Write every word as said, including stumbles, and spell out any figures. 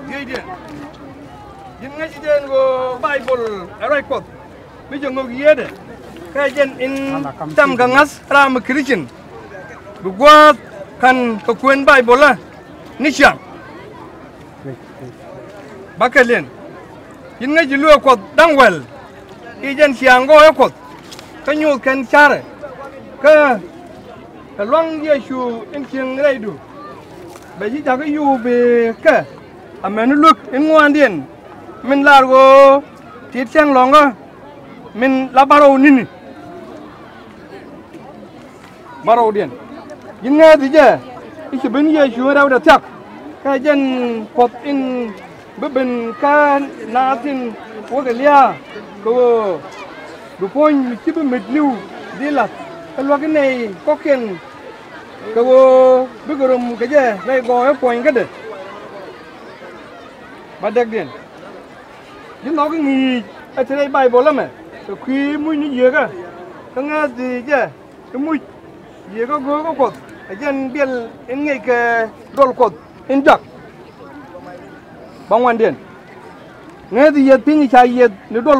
Ji̱n ŋäc ji̱n ɣöö Bayböl ɛ ruac Kuɔth mi cɛ ŋök yiëëdɛ. Kɛ jɛn in tam kɛ ŋa̱th ram mi Christian. Bi gua̱a̱th ka̱n kɛ kuën Baybölä ni ciaŋ. Bakɛliɛn, ji̱n ŋäc ji̱ luëë Kuɔth da̱ŋ wäl. I̱ jɛn ciaŋ gɔɔyä Kuɔth kä nyuuth kɛn ca̱rɛ. Kä kɛ lua̱ŋ Yecu in cieŋ rɛydu, bɛ ji̱ jakä yuup kɛ amäni luek in ŋuandiɛn min lar ɣöö tit cäŋ lɔ̱ŋä min la bärɔw ni̱ni. Bärɔwdiɛn, ji̱n ŋääthi jɛ i̱ ci ben Yecu in rɛwdɛ thia̱k. Kɛ jɛn Kuɔth in bi ben kä naath tin wä kɛ lia̱a̱ kɛ ɣöö bi puɔ̱ny mi ci bi met ni̱w dhil la̱th kä luäk in nɛy kɔ̱kiɛn kɛ ɣöö bikɛ röm kɛ jɛ rɛy gɔɔyä puɔ̱nykädɛ. Bädäkdiɛn, ji̱ nhɔk i̱ ŋi̱i̱c ɛ te rɛy Bayböl ɛmɛ kɛ kui̱ muc ni yieekä. Kä ŋääthi jɛ i̱ muc yieekä go̱o̱kä Kuɔth ɛ jɛn biɛl in ŋiɛckɛ duɔl Kuɔth in jak. Bäŋuandiɛn, ŋääthi yieth piny ca yieth ni duɔl